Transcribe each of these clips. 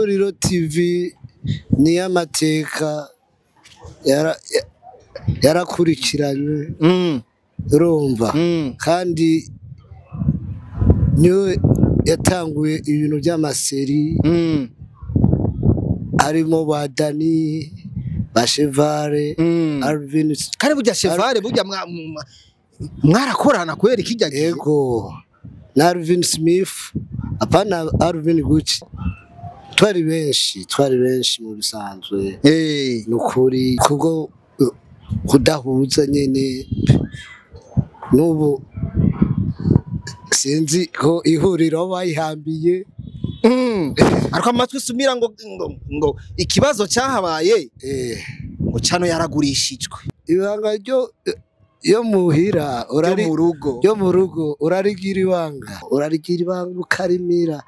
Ihuriro TV ni y'amateka yarakurikiranywe. Urumva, kandi niyo yatanguye ibintu by'amaseri, harimo ba Dani, ba Chevare, Alvin. Kandi burya Chevare burya mwarakorana kweri kijya gihe. Yego, na Alvin Smith, apana Alvin Gucci. Twari benshi mu bisanzwe. Nukuri kubwo kudahuza nyene n'ubu sinzi ko ihuriro bayihambiye. Ariko amatwi sumira ngo ngo ikibazo cyahabaye ngo cano yaragurishijwe. Ibanga ryo yo muhira urari yo mu rugo urarigira ibanga, urarigira ibanga ukarimira.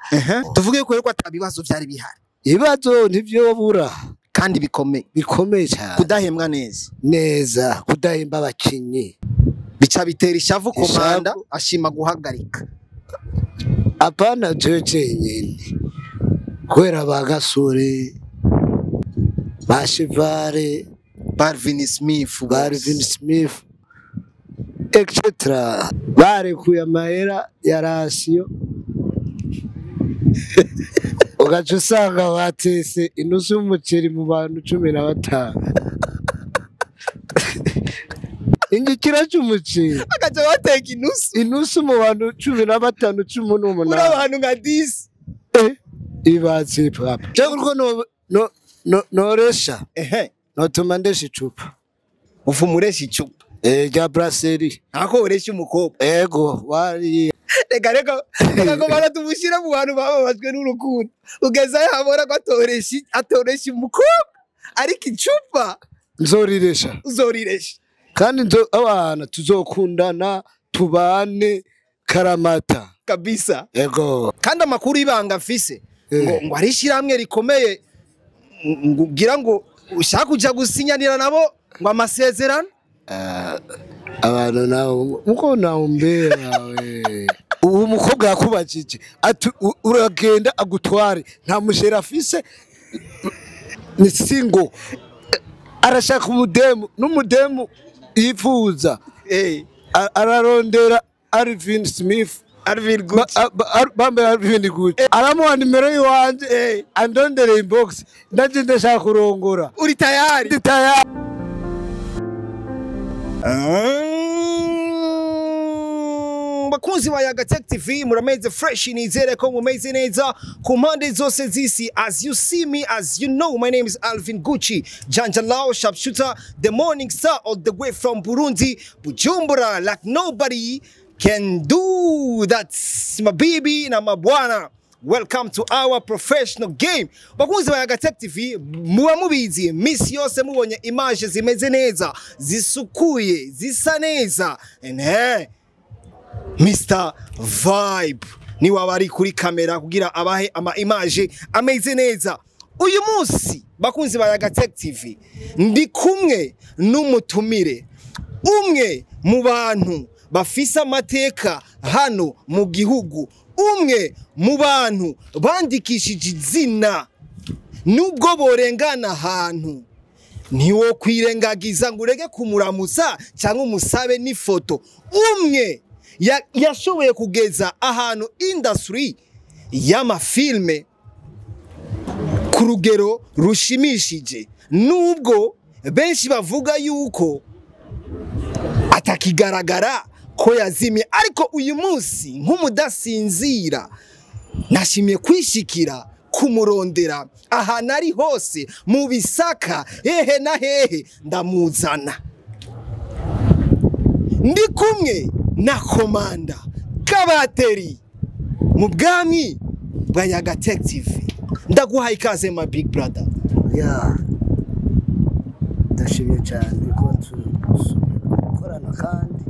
Tuvuge ko rero atabibazo byari bihari. Ibibazo ntivyobura kandi bikomeye cyane. Kudahembwa neza, kudahemba abakinyi bica bitera ishavu. Komanda ashima guhagarika. Apana jeje nyene, kubera ba Gasore, ba Chevare, Barvin Smith etc. Barekuye amahera ya rasiyo, ugaca usanga batese inusu y'umuceri mu bantu 15. Ingikira cy'umuceri agaca bateka inusu mu bantu 15, 18. Uri abantu nka 10. Ibatse papa. Cyangwa no noresha. Notuma ndesha icupa. Ufumuresha icupa. Rya brasserie. Ako uresha umukobwa. Ego wari. Reka ko baratumushira mu bantu bababajwe n'urukundo. Ugeza yabora ko atoresha umukobwa ariko icupa nzoriresha. Uzoriresha. Kandi abana tuzokundana tubane karamata kabisa. Ego. Kandi amakuru ibanga mfise ngo ari ishiramwe rikomeye ngira ngo ushaka kuja gusinyanira nabo ngo amasezerano. Abantu nawo muko naumbera we. Uwo mukobwa yakubajije ati uragenda agutware, nta mushera afise, ni single, arashaka umudemu n'umudemu yifuza. Ararondera Alvin Smith, Alvin Gucci, bambaye Alvin Gucci, aramuha nimero yiwanje, andondere inbox, ndaje ndashaka kurongora. Uri tayari? Ndi tayari. Bakunzi ba Yaga Tech TV, murameze fresh, nizere ko mumeze neza ku mpande zose z'isi. As you see me, as you know, my name is Alvin Gucci, Janjalao sharpshooter, the morning star all the way from Burundi, Bujumbura, like nobody can do. That's my baby na mabwana. Welcome to our professional game. Bakunzi ba Yaga Tech TV, muba mubizi misi yose mubonye image zimeze neza, zisukuye, zisa neza. Mr Vibe ni wabari kuri kamera kugira abahe ama image ameze neza. Uyu munsi bakunzi ba Yaga Tech TV ndi kumwe n'umutumire, umwe mu bantu bafise amateka hano mu gihugu, umwe mu bantu bandikishije izina nubwo borengana ahantu ntiwo kwirengagiza ngo urege kumuramutsa cyangwa umusabe n'ifoto. Umwe yashoboye kugeza ahantu industry y'amafilme ku rugero rushimishije, nubwo benshi bavuga yuko atakigaragara ko yazimye, ariko uyu munsi nk'umudasinzira nashimye kwishikira kumurondera ahantu ari hose mu bisaka hehe na hehe ndamuzana. Ndi kumwe na Komanda Kabateri mu bwami bwa Yaga Tech TV. Ndaguhaye ikaze my big brother. Yeah. Ndashimye cyane ko tukorana kandi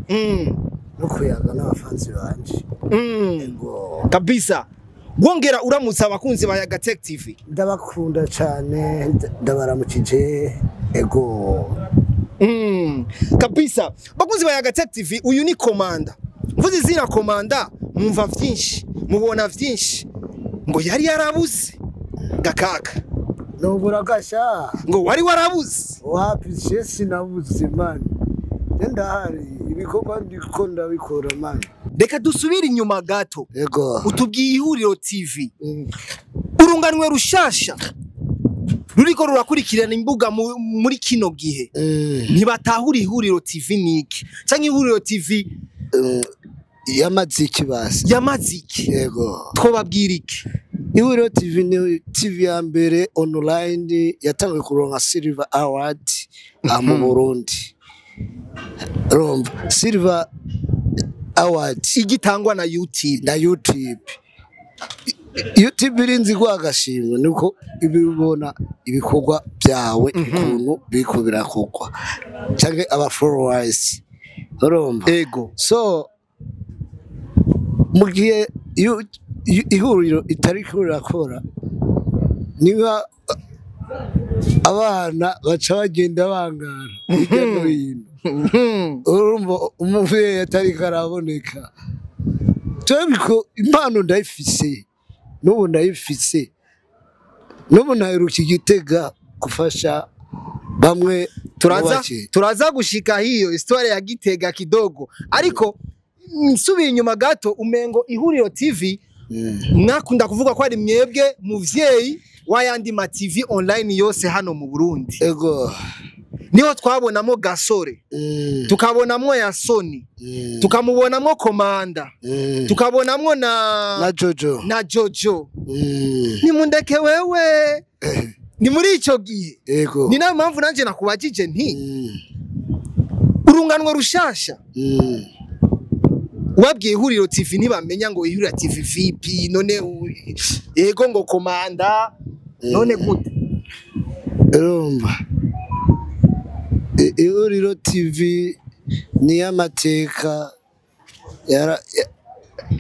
no kuyaga n'abafansi banje. Kabisa. Wongera uramutsa abakunzi ba Yaga Tech TV. Ndabakunda cyane, ndabaramukije. Ego. Kabisa. Bakunzi ba Yaga Tech TV, uyu ni Komanda. Mvuze izina Komanda, mwumva vyinshi, mubona vyinshi. Ngo yari yarabuze. Gakaka Nobura gasha. Ngo wari warabuze. Wapi je sinabuze man. Ndahari ibikorwa ndiko ndabikora man. Reka dusubire inyuma gato. Yego. Utubwiye Ihuriro TV. Urunganwe rushasha ruriko rurakurikirana imbuga muri kino gihe. Ntibatahura Ihuriro TV niki? Canke Ihuriro TV yamaziki basi. Yamaziki. Yego. Twobabwira iki? Ihuriro TV ni TV ya mbere online yatangiye kuronka Silver Award mu Burundi. Urumva Silver Award igitangwa na YouTube. Na YouTube. YouTube irinzi guha agashimwe nuko ibibona ibikorwa byawe ukuntu biriko birakorwa canke aba followers. Urumva? Ego. So mu gihe ihuriro itariko rirakora niba abana baca bagenda bangara hirya no hino. Urumva umuvyeyi atariko araboneka. Twebwe impano ndayifise, n'ubu ndayifise, n'ubu naheruka Igitega gufasha bamwe. Turaza gushika hiyo histoire ya Gitega kidogo, ariko nsubiye inyuma gato umengo Ihuriro TV mwakunda kuvuga ko ari mwebwe muvyeyi wayandi ma TV online yose hano mu Burundi. Ego. Niho twabonamo Gasore, tukabonamwo Yasoni, tukamubonamwo Komanda, tukabonamwo na Jojo, na Jojo. Nimundeke wewe. Ni muri ico gihe. Ego. Ni nayo mpamvu nanje nakubajije nti urunganwe rushasha wabwiye Ihuriro TV ntibamenya ngo Ihuriro TV VP none yego ngo Komanda none gute? Urumva Ihuriro TV ni amateka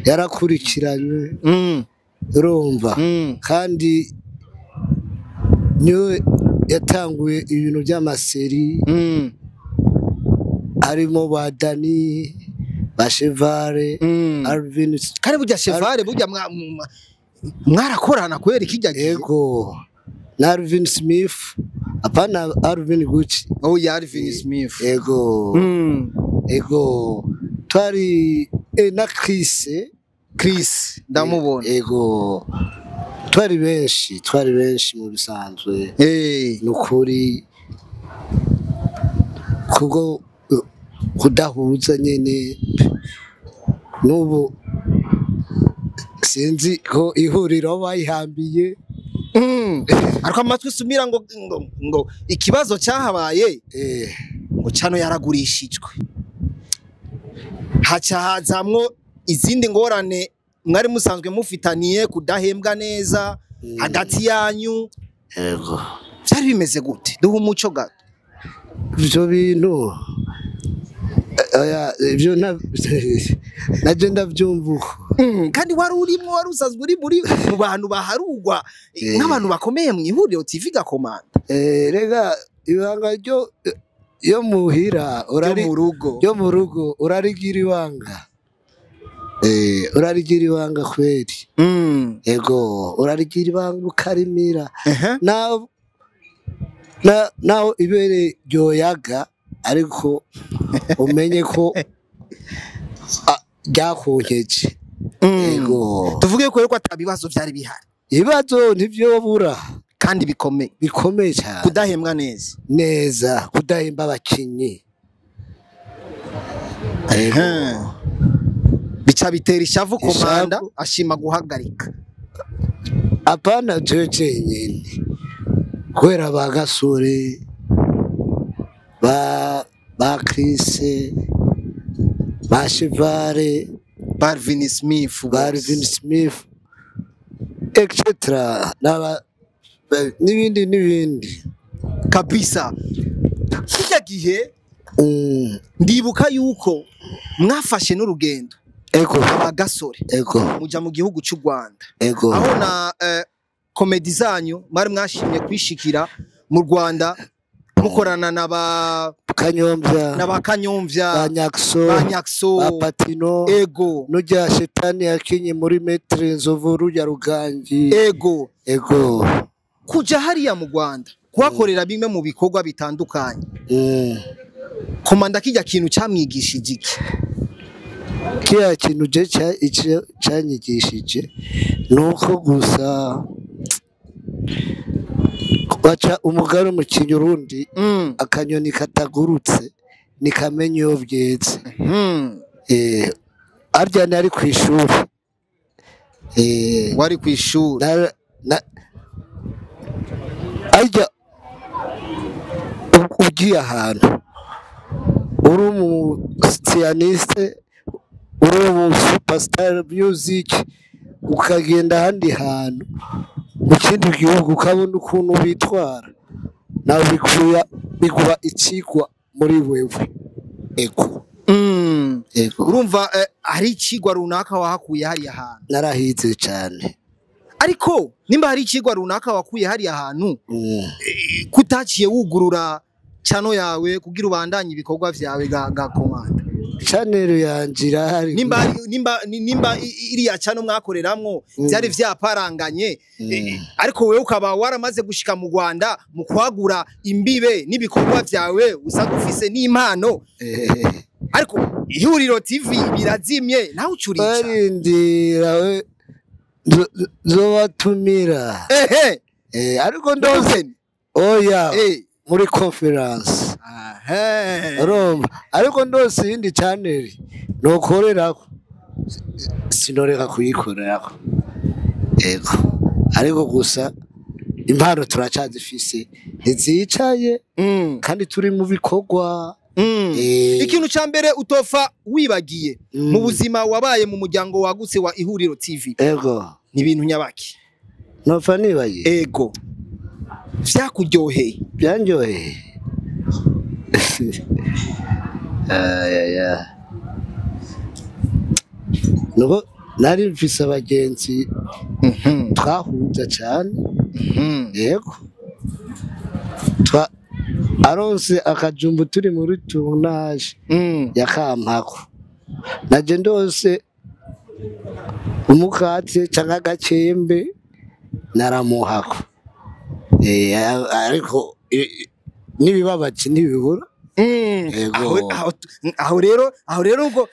yarakurikiranywe. Urumva kandi niyo yatanguye ibintu by'amaseri harimo ba Dani, ba Chevare, Alvin. Kandi burya Chevare burya mwarakorana kweri kijya gihe. Yego. Na Alvin Smith, apana Alvin Gucci. Oh ya Alvin Smith. Yego. Yego. Twari na Chris. Chris ndamubona. Yego. Twari benshi mu bisanzwe. Nukuri kubwo kudahuza nyene nubu sinzi ko ihuriro bayihambiye. Ariko amatwi sumira ngo ngo ikibazo cyahabaye ngo cano yaragurishijwe, haca hazamwo izindi ngorane mwari musanzwe mufitaniye kudahembwa neza hagati yanyu. Yego. Byari bimeze gute? Duha umuco gato. Ivyo bintu ivyo naje ndavyumva uko. Kandi wari urimo, wari usanzwe uri muri mu bantu baharugwa nk'abantu bakomeye mu Ihuriro TV Gakomanda. Rega ibanga ryo yo muhira urari yo mu rugo urarigira ibanga. Urarigira ibanga kweri. Ego urarigira ibanga ukarimira. Naho ibere ryoyaga ariko umenye ko ryakonkeje. Ego. Tuvuge ko atabibazo byari bihari. Ibibazo ntivyobura kandi bikomeye. Bikomeye cyane. Kudahembwa neza. Neza, kudahemba abakinyi. Ego. Bica bitera ishavu Komanda ashima guhagarika. Apana jeje nyene. Kubera ba Gasore, ba Chris, ba Chevare, Alvin Smith, etc. N'ibindi n'ibindi kabisa. Kijya gihe ndibuka yuko mwafashe n'urugendo. Ego. Aba Gasore. Ego. Muja mu gihugu cy'u Rwanda. Ego. Aho na komedi zanyu mwari mwashimye kwishikira mu Rwanda mukorana na ba Kanyombya, na Kanyombya, ba Nyakso, ba Nyakso, ba Patino, ego nujya shetani yakinye muri Metre Nzovu rujya Rugangi, ego ego. Kuja hariya mu Rwanda kuhakorera bimwe mu bikorwa bitandukanye, Komanda kijya kintu cyamwigishije iki? Kiya kintu je cyanyigishije nuko gusa baca umugari mu Kirundi, akanyoni katagurutse nikamenya iyo byetse. Arya nari ku ishuri, wari ku ishuri arya ugiye ahantu uri umu pianiste, uri umu superstar music, ukagenda ahandi hantu mu kindi gihugu ukabona ukuntu bitwara, nawe biguha ikigwa muri wewe. Ego. Ego. Urumva hari ikigwa runaka wahakuye hariya hantu? Narahize cyane. Ariko nimba hari ikigwa runaka wakuye hariya hantu, kutaciye wugurura channel yawe kugira ubandanye ibikorwa vyawe ga Komanda? Channel yanje irahari. Nimba iriya channel mwakoreramwo byari vyaparanganye, ariko wewe ukaba waramaze gushika mu Rwanda mu kwagura imbibe n'ibikorwa vyawe usanzwe ufise n'impano, ariko Ihuriro TV birazimye nawe ucurica. Barindira we zobatumira. Ariko ndoze oya muri conference. Urumva, ariko ndose yindi channel nokorerako sinoreka kuyikorerako. Ego. Ariko gusa impano turacazifise ntizicaye, kandi turi mu bikorwa. Ikintu ca mbere utofa wibagiye mu buzima wabaye mu muryango wagutse wa Ihuriro TV. Ego. Ni ibintu nyabaki nopfa nibagiye? Ego. Vyakuryoheye? Byanryoheye. Nuko nari mfise abagenzi twahuza cyane. Yego. Aronse akajumbu turi muri tournage yakampako, naje ndose umukatse canke agacembe naramuhako. Ariko nibibabaje ntibibura. Aho rero ubwo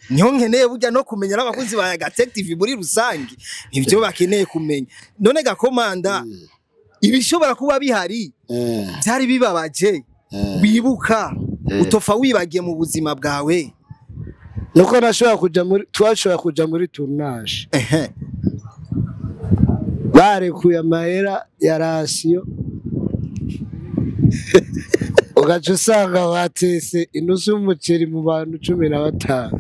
niho nkeneye burya no kumenya n'abakunzi ba Yaga Tech TV muri rusangi nivyo bakeneye kumenya. None Gakomanda, ibishobora kuba bihari byari bibabaje wibuka utofa wibagiye mu buzima bwawe? Nuko nashobora kuja muri twashobora kuja muri tournage, barekuye amahera ya rasiyo, ugaca usanga batese inusu y'umuceri mu bantu 15.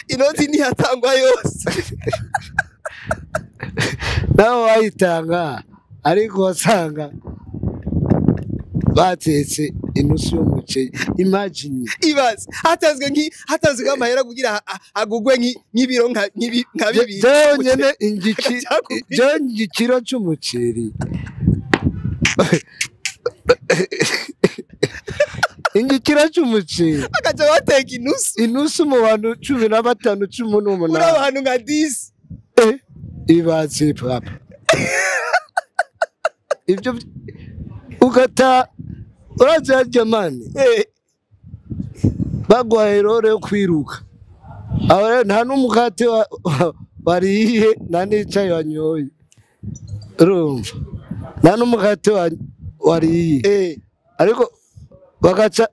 Inoti ntiyatangwa yose. Nawe wayitanga, ariko wasanga batetse inusu y'umuceri. Imagine. Ibaze hatanzwe amahera kugira agugwe nk'ibiro nka bibiri. Byonyene igikiro c'umuceri. Igikiro c'umuceri. Akaja bateka inusu. Inusu mu bantu 15, 18. Uri abantu nka 10. Ibaze papa. Ibyo ugata uraza jamani. Bagwa erore yo kwiruka. Aho nta n'umukate wariye nta n'icayi wanyoye. Urumva? Nta n'umukate wariye. Ariko bagaca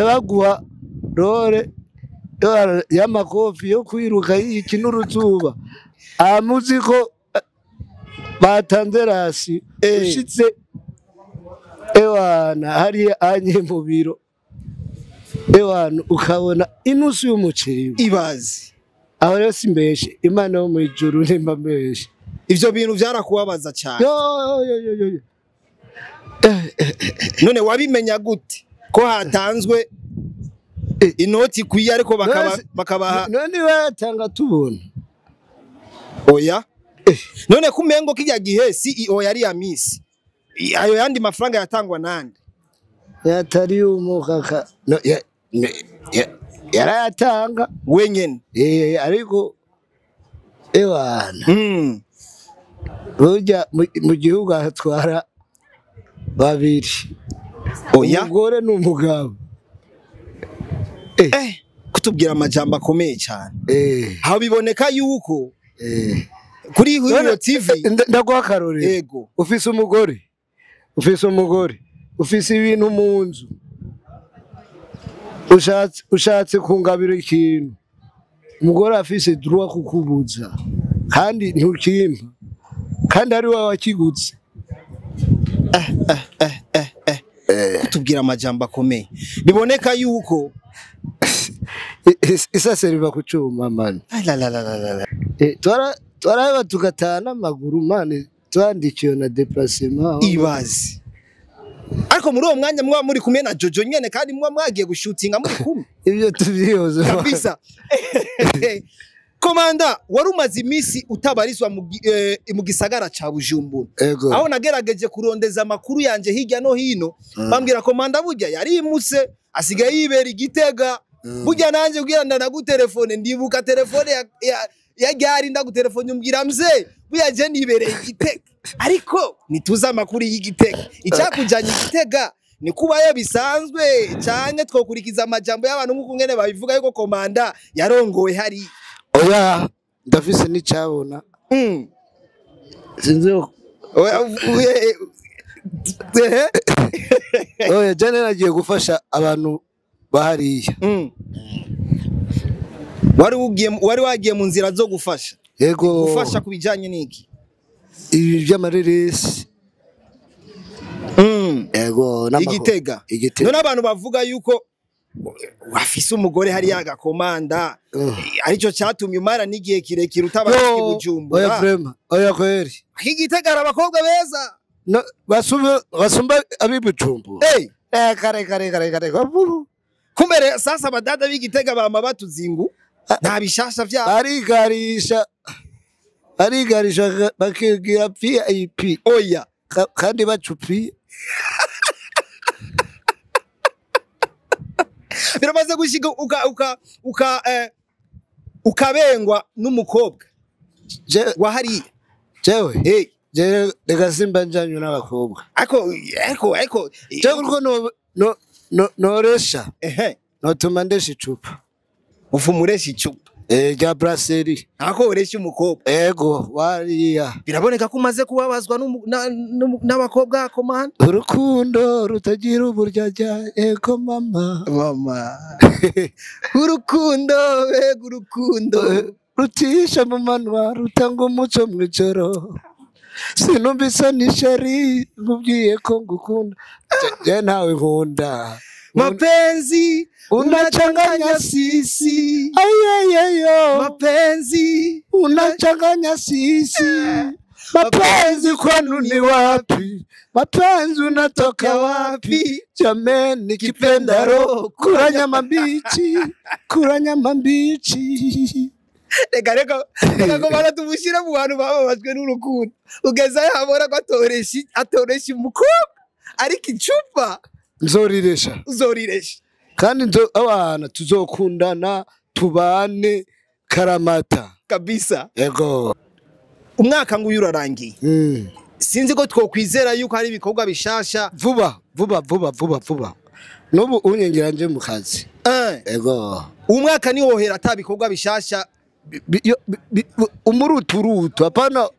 baguha rore y'amakofi yo kwiruka y'iki n'uruzuba. Amuzi ko batanze rasi ushitse ewana hariya anye mu biro, ewana ukabona inusu y'umuceri. Ibaze. Aho rero simbeshe, Imana yo mu ijuru nimba mbeshe. Ivyo bintu byarakubabaza cyane. Yo. None wabimenya gute ko hatanzwe inoti kuyi ariko bakabaha? None batanga tubona. Oya. None kumengo kijya gihe CEO yari ya Miss. Ayo yandi mafaranga yatangwa nande? Yatari umukaka no yarayatanga wenyene. Ariko ewana burya mu gihugu hatwara babiri, umugore n'umugabo. Kutubwira amajambo akomeye cyane. Aho biboneka yuko kuri Ihuriro TV ndaguha akarorero. Yego. Ufise umugore, ufise ibintu mu nzu, ushatse kungabira ikintu, umugore afise droit kukubuza kandi ntukimpa, kandi ari wowe wakigutse. Kutubwira amajambo akomeye biboneka yuko isase riva ku cuma mani. Twaraba tugatana amaguru mani, twandikiwe na déplacement ibaze. Ariko muri uwo mwanya mwa muri kumwe na Jojo nyene, kandi mwa mwagiye gushutinga muri kumwe. Ibyo tuvyihoze kabisa. Komanda, wari umaze iminsi utabarizwa mu gisagara ca Bujumbura. Aho nagerageje kurondeza amakuru yanje hirya no hino, bambwira komanda burya yarimutse asigaye yibera Igitega. Burya nanje kugira ndanagutelefone, ndibuka telefone ya gari ndagutelefone umbwira mzee burya je nibereye Igitega. Ariko nituza amakuru y'Igitega. Icyakujanye Igitega ni kubayo bisanzwe canke twokurikiza amajambo y'abantu nkuko ngene babivuga yuko komanda yarongowe hari. Oya, ndafise n'icabona. Sinzi. Oya, jane nagiye gufasha abantu bahariya. Wari wagiye mu nzira zo gufasha. Yego. Gufasha kubijanye niki? Ibi by'amareresi. Yego, Igitega. None abantu bavuga yuko wafise umugore hari yagakomanda, arico cyatumye umara n'igihe kirekire utabaye i Bujumbura. Oya vraiment, oya kweri. Igitega hari abakobwa beza. No, basumba abi Bujumbura. Kare kare kare kare. Kumbere sasa abadada b'Igitega bama batuzingu nta bishasha vyabo. Arigarisha bakigira VIP. Oya. Kandi bacupi. Biramaze gushika ukabengwa n'umukobwa wa hariya. Jewe. Jewe reka simba njanywe n'abakobwa. Ariko jewe kuko no noresha. Notuma ndesha icupa. Ufumuresha icupa. Rya brasserie. Ako uresha umukobwa. Ego wariya. Biraboneka ko umaze kubabazwa n'abakobwa komanda. Urukundo rutagira uburyarya, ego mama. Mama. Urukundo, ego urukundo. Rutisha mu manwa, rutanga umuco mw'ijoro. Sinumvise nisheri nkubwiye ko ngukunda. Je ntawe nkunda. Mapenzi unachanganya sisi. Ayeyeyo. Mapenzi unachanganya sisi. Mapenzi kwenu ni wapi? Mapenzi unatoka wapi? Jameni kipenda roho kula nyama mbichi, kula nyama mbichi. Reka reka ko baratumushira mu bantu bababajwe n'urukundo. Ugeza yabora ko atoresha umukobwa ariko icupa nzoriresha. Uzoriresha. Kandi abana tuzokundana tubane karamata kabisa. Ego. Umwaka nguyu urarangiye. Sinzi ko twokwizera yuko hari ibikorwa bishasha vuba vuba vuba vuba vuba. Nubu unyengera nje mu kazi. Ego. Umwaka ni wohera atabikorwa bishasha. Umuruturutu apana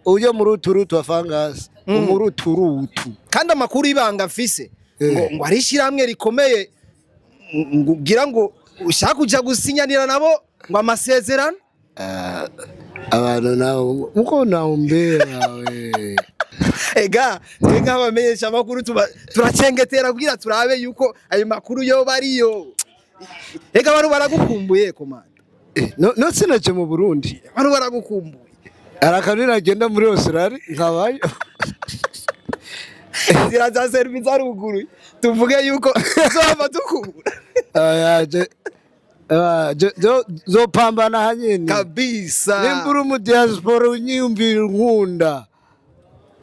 uyo muruturutu afangasi. Umuruturutu. Kandi amakuru ibanga mfise ngo ari ishiramwe rikomeye ngira ngo ushaka kuja gusinyanira nabo ngo amasezerano. Abantu nabo muko naumbera we. Ega twe nk'abamenyesha amakuru turacengetera kugira turabe yuko ayo makuru yo bariyo. Ega abantu baragukumbuye komanda. No sinaje mu Burundi. Abantu baragukumbuye. Arakanira agenda muri Australia nkabayo. Inzira za service aruguru tuvuge yuko zoba tukubura. Zopambana hanyene kabisa. Nimbura mu diaspora unyiyumvira nkunda.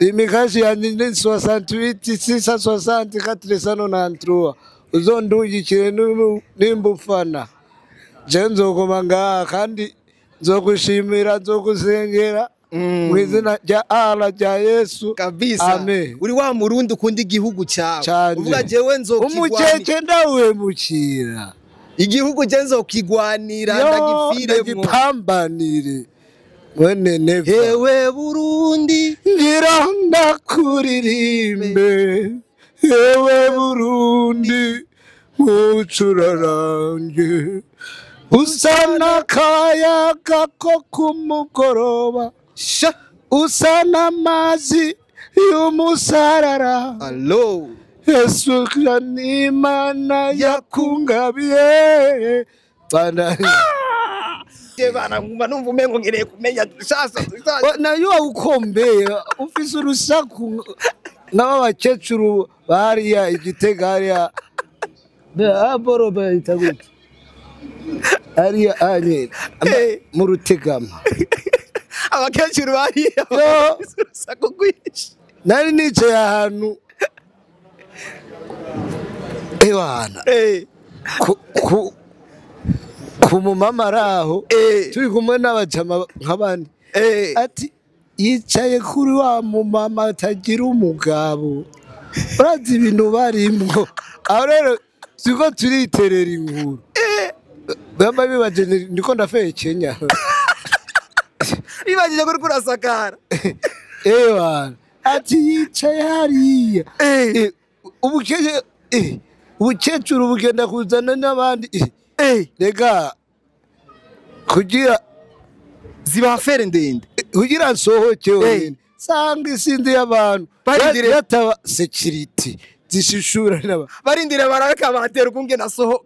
Imikashi yanjye ni 68 660 493. Uzondungikire nimba ufana. Je nzogoma ngaha kandi nzogushimira, nzogusengera mu izina rya Allah rya Yesu kabisa. Amen. Uri wa murundi ukunda igihugu cyawe. Canje. Uvuga jewe nzokigwanira. Umukeke ndawemukira. Igihugu je nzokigwanira ndagipfiremwo. Ndagipambanire. Mwene neva. Ewe Burundi ngira ndakuririmbe, ewe Burundi mucurarange, usa n'akayaga ko ku mugoroba, sha usa n'amazi y'umusarara. Allo Yesu ni Imana yakungabiye. Bana bana nkumva numva umengo ngereye kumenya sasa sasa. Nayo ukombeye ufise urusaku n'aba bakecuru bariya igitega hariya boro bayita gute hariya anye mu Rutegama. Abakecuru bariya urusaku rwinshi. Nari nicaye ahantu ewana ku mumama araho turi kumwe n'abajama nk'abandi ati yicaye kuri wa mumama atagira umugabo, urazi ibintu barimwo. Aho rero turiko turiterera inkuru bamba bibaje ndiko ndafeye Kenya bibajije ko uriko urasakara. Ewana ati yicaye hariya ubukecuru bugenda kuzana n'abandi. Rega kugira ziba fere ndende kugira nsohoke wenyine sanga isindi y'abantu yataba security zishishura n'aba barindire baraka batera ukunge nasoho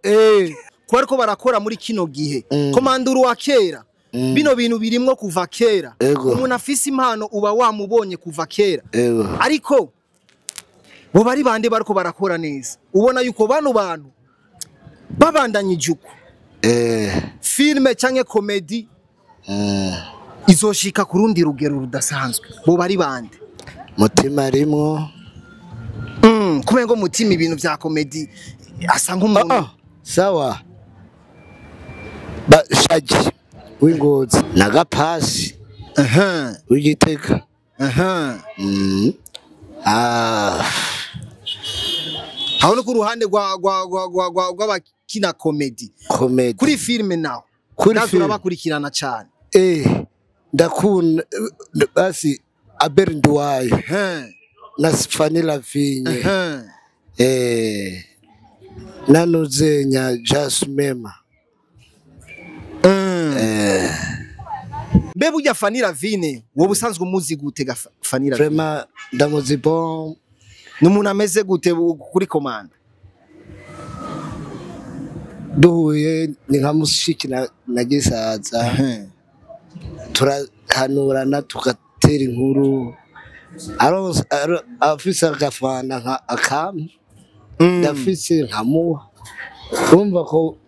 ko ariko barakora muri kino gihe. Komanduru wa kera bino bintu birimwo kuva kera. Umuntu afise impano uba wamubonye kuva kera. Ariko bo bari bande bariko barakora neza, ubona yuko bano bantu babandanyije uko filme canke komedi izoshika kurundi rugero rudasanzwe. Bo bari bande Mutima rimwo kumengo Mutima ibintu vya komedi asa nk'umuntu sawa bashaji w'Ingozi na Gapasi w'Igitega. Aho no ku ruhande rwa rwa rwa rwa rw'abakina komedi. Kuri filme naho kuri filme bakurikirana cyane. Ndakunda basi Abel Nduwayo na Fanny Lavigne nanuzenya Jasmine. Mbe burya Fanny Lavine wowe usanzwe umuzi gute ga Fanny Lavine? Vraiment ndamuzi bon. Numuntu ameze gute kuri komanda? Duhuye ni nka mushiki na gisaza, turahanurana tugatera inkuru. Afise agafana nka akam ndafise nkamuha, urumva ko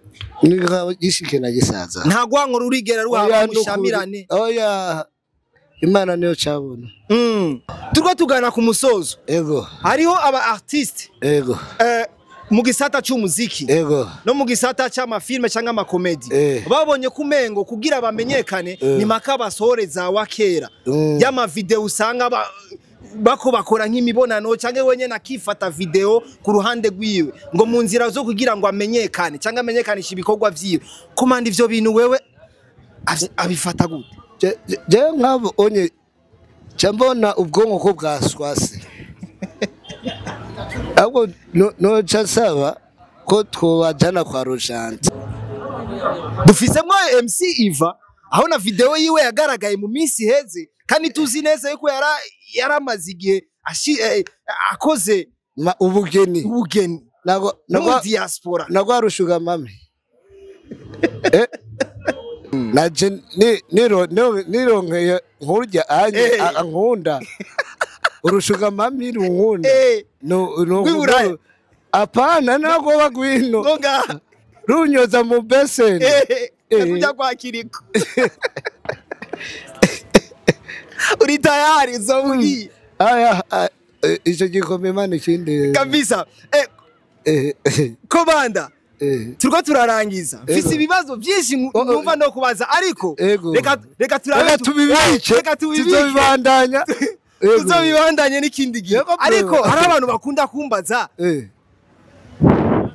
ni nka gishiki na gisaza. Nta gwango rurigera ruhaba mushamirane. Oya Imana niyo cabona. Turiko tugana ku musozo. Ego. Hariho aba artiste. Ego. Mu gisata c'umuziki. Ego. No mu gisata c'amafilme canke amakomedi. Babonye kumengo kugira bamenyekane ni maka basohoreza wa kera. Y'ama video usanga bako bakora nk'imibonano canke wenye nakifata video ku ruhande rwiwe ngo mu nzira zo kugira ngo amenyekane canke amenyekanisha ibikorwa vyiwe. Komanda ivyo bintu wewe abifata gute? Je nkabo onye mbona ubwonko ko bwaswase. Ahubwo no nsaba ko twobajana kwa Rojanti. Dufisemwo MC Iva aho na video yiwe yagaragaye mu minsi heze kandi tuzi neza yuko yaramaze igihe akoze ubugeni nago no diaspora nago arushuga mame. Naje nironkeye nkurya anye ankunda urushuga mami runkunda no no apana nago bagwino runyoza mu beseni kujya kwa kiriko uri tayari uzobugiye. Aya, ico gikombe Imana ikindi Kabisa. Komanda, turiko turarangiza, mfise ibibazo byinshi numva no kubaza, ariko reka turabe, reka tubibike, reka tubibike, tuzobibandanya. Ego. Tuzobibandanye n'ikindi gihe. Yego, bro. Ariko hari abantu bakunda kumbaza,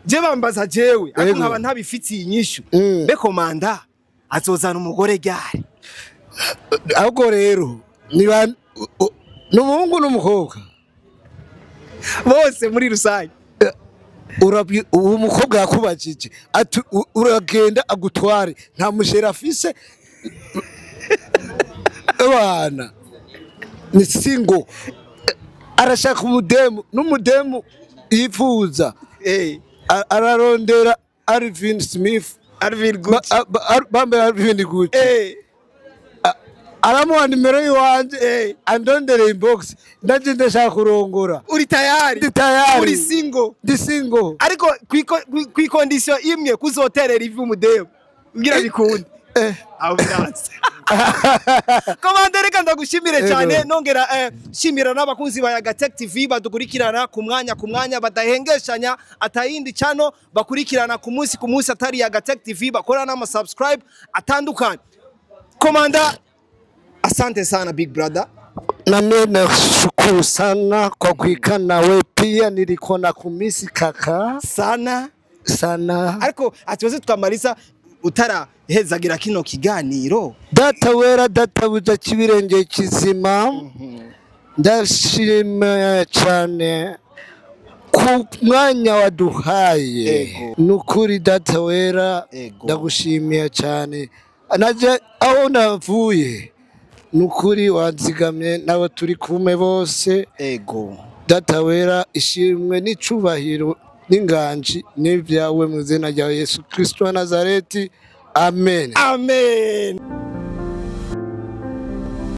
je bambaza jewe, ariko nkaba ntabifitiye inyishu. Mbe komanda azozana umugore ryari? Ahubwo rero niba n'umuhungu n'umukobwa, bose muri rusange. Uwo mukobwa yakubajije ati uragenda agutware, nta mushera afise, abana ni single, arashaka umudemu, n'umudemu yifuza ararondera Alvin Smith. Alvin Gucci. Bambaye Alvin Gucci. Aramuha nimero yiwanje, andondere inbox, ndaje ndashaka kurongora. Uri tayari? Ndi tayari. Uri single? Ndi single. Ariko kwi condition imwe, kuzoterera ivi umudemu ngira bikunde. Aho byanze. Komanda, reka ndagushimire cyane, nongera shimira n'abakunzi ba Yaga Tech TV badukurikirana ku mwanya ku mwanya, badahengeshanya atayindi channel bakurikirana ku munsi ku munsi atari Yaga Tech TV, bakora n'ama subscribe atandukanye. Komanda, asante sana, big brother. Na mimi nashukuru sana kwa kuikana nawe pia, nilikuwa na kumisi kaka. Sana. Sana. Ariko atibaze tukamaliza utarahezagira kino kiganiro. Data wera, data buja kibirenge kizima, ndashima cyane ku mwanya waduhaye. Nukuri data wera, ndagushimiye cyane. Naje aho navuye, nukuri wanzigamye n'abo turi kumwe bose. Data wera, ishimwe n'icubahiro n'inganji n'ibyawe mu izina rya Yesu Kristo wa Nazareti, amen. Amen.